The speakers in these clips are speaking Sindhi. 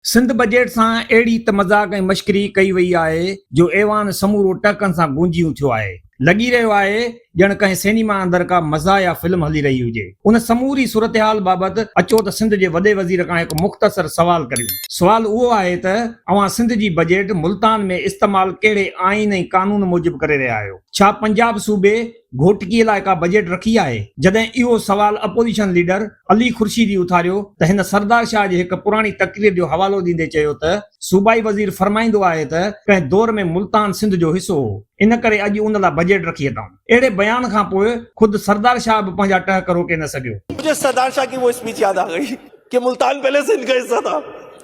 سنڌ بجيٽ سان اهڙي ته مذاق ۽ مشڪري ڪئي وئي آهي جو ايوان سمورو ٽهڪن سان گونجي اٿيو آهي. لڳي رهيو آهي ڄڻ ڪنهن سئنيما اندر ڪا مزاحيه فلم هلي رهي هجي. ان سموري صورتحال بابت اچو ته سنڌ جي وڏي وزير کان هڪ مختصر سوال ڪريون. سوال اهو آهي ته اوهان سنڌ جي بجيٽ ملتان ۾ استعمال ڪهڙي آئين ۽ قانون موجب ڪري رهيا آهيو؟ ڇا پنجاب صوبي گهوٽڪي لاء ڪا بجيٽ رکي آهي؟ جڏهن اهو سوال اپوزيشن ليڊر علي خورشيدي اٿاريو ته هن سردار شاهه جي هڪ پراڻي تقرير جو حوالو ڏيندي چيو ته صوبائي وزير فرمائيندو آهي ته ڪنهن دور ۾ ملتان سنڌ جو حصو هو ان ڪري اڄ ان لاء بجيٽ رکي اٿائون. اهڙي بيان کان پوء خود سردار شاهه به پنهنجا ٽهڪ روڪي نه سگهيو. مجهي سردار شاهه ڪي وو اسپيچ ياد آ گئي ڪي ملتان پهلي سنڌ ڪا حصه ٿا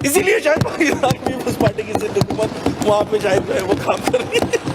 اسي ليي شايد پاڪستان پيپلز پارٽي ڪي سنڌ حڪومت وهان پي شايد جو هي وو ڪام ڪر رهي هي.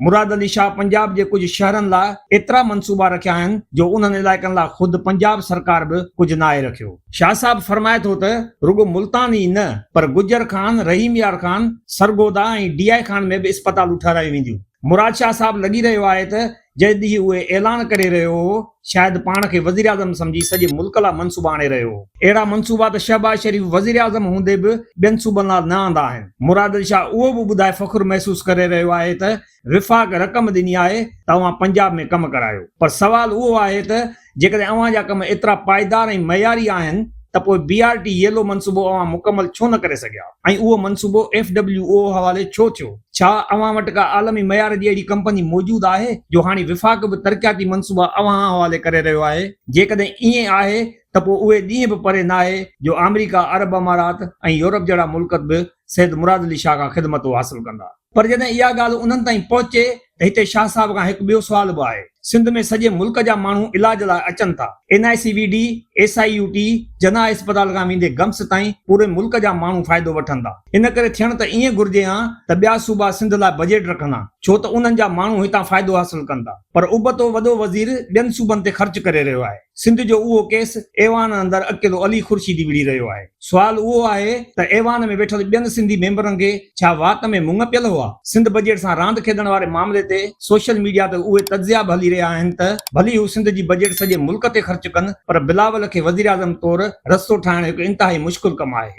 مراد علي شاهه پنجاب جي ڪجهه شهرن لاء ايترا منصوبا رکيا آهن جو انهن علائقن لاء خود پنجاب سرڪار به ڪجهه ناهي رکيو. شاهه صاحب فرمائي ٿو ته رڳو ملتان ئي نه پر گجر Khan, Rahim Yar Khan, Sargodha ۽ D I Khan ۾ به اسپتالون ٺهرايون وينديون. مراد شاهه صاحب لڳي رهيو آهي ته جنهن ڏينهن اهي اعلان ڪري رهيو هو، شايد پاڻ کي وزيراعظم سمجهي سڄي ملڪ لاء منصوبا آڻي رهيو هو. اهڙا منصوبا ته شهباز شريف وزيراعظم هوندي به ٻين صوبن لاء نه آندا آهن. مراد علي شاهه اهو به ٻڌائي فخر محسوس ڪري رهيو آهي ته وفاق رقم ڏني آهي ته اوهان پنجاب ۾ ڪم ڪرايو. پر سوال اهو آهي ته جيڪڏهن اوهان جا ڪم ايترا پائيدار ۽ معياري آهن ته پوء بي آر ٽي ييلو منصوبو اوهان مڪمل ڇو نه ڪري سگهيا ۽ اهو منصوبو ايف ڊبليو او حوالي ڇو ٿيو؟ ڇا اوهان وٽ ڪا عالمي معيار جي اهڙي ڪمپني موجود آهي جو هاڻي وفاق به ترقياتي منصوبا اوهان حوالي ڪري رهيو آهي؟ جيڪڏهن ائين آهي ته پوء اهي ڏينهن به پري ناهي جو آمريڪا، عرب امارات ۽ يورپ جهڙا ملڪ به سيد مراد علي شاهه کان خدمتون حاصل ڪندا. پر جڏهن اها ڳالهه انهن تائين پهچي ته هتي شاهه صاحب کان هڪ ٻيو سوال به آهي. سنڌ ۾ سڄي ملڪ جا ماڻهو علاج لاء اچن ٿا. N I C V D, S I U T, Jinnah اسپتال کان ويندي گمس تائين پوري ملڪ جا ماڻهو فائدو وٺن ٿا. ان ڪري ٿيڻ ته ائين گهرجي هان ته ٻيا صوبا سنڌ لاء بجيٽ رکن هان ڇو ته انهن جا ماڻهو هتان فائدو حاصل ڪن ٿا. پر ابتو وڏو وزير ٻين صوبن تي خرچ ڪري رهيو آهي. سنڌ جو اهو ڪيس ايوان اندر اڪيلو علي خورشيدي وڙهي رهيو آهي. سوال اهو آهي ته ايوان ۾ ويٺل ٻين سنڌي ميمبرن کي ڇا وات ۾ مڱ پيل هئا؟ سنڌ بجيٽ سان راند کيڏڻ واري معاملي تي سوشل ميڊيا تي اهي تجزيا به هلي رهيا آهن ته ڀلي هو سنڌ جي بجيٽ سڄي ملڪ تي خرچ ڪن پر بلاول کي وزيراعظم طور رستو ٺاهڻ هڪ انتهائي مشڪل ڪم آهي.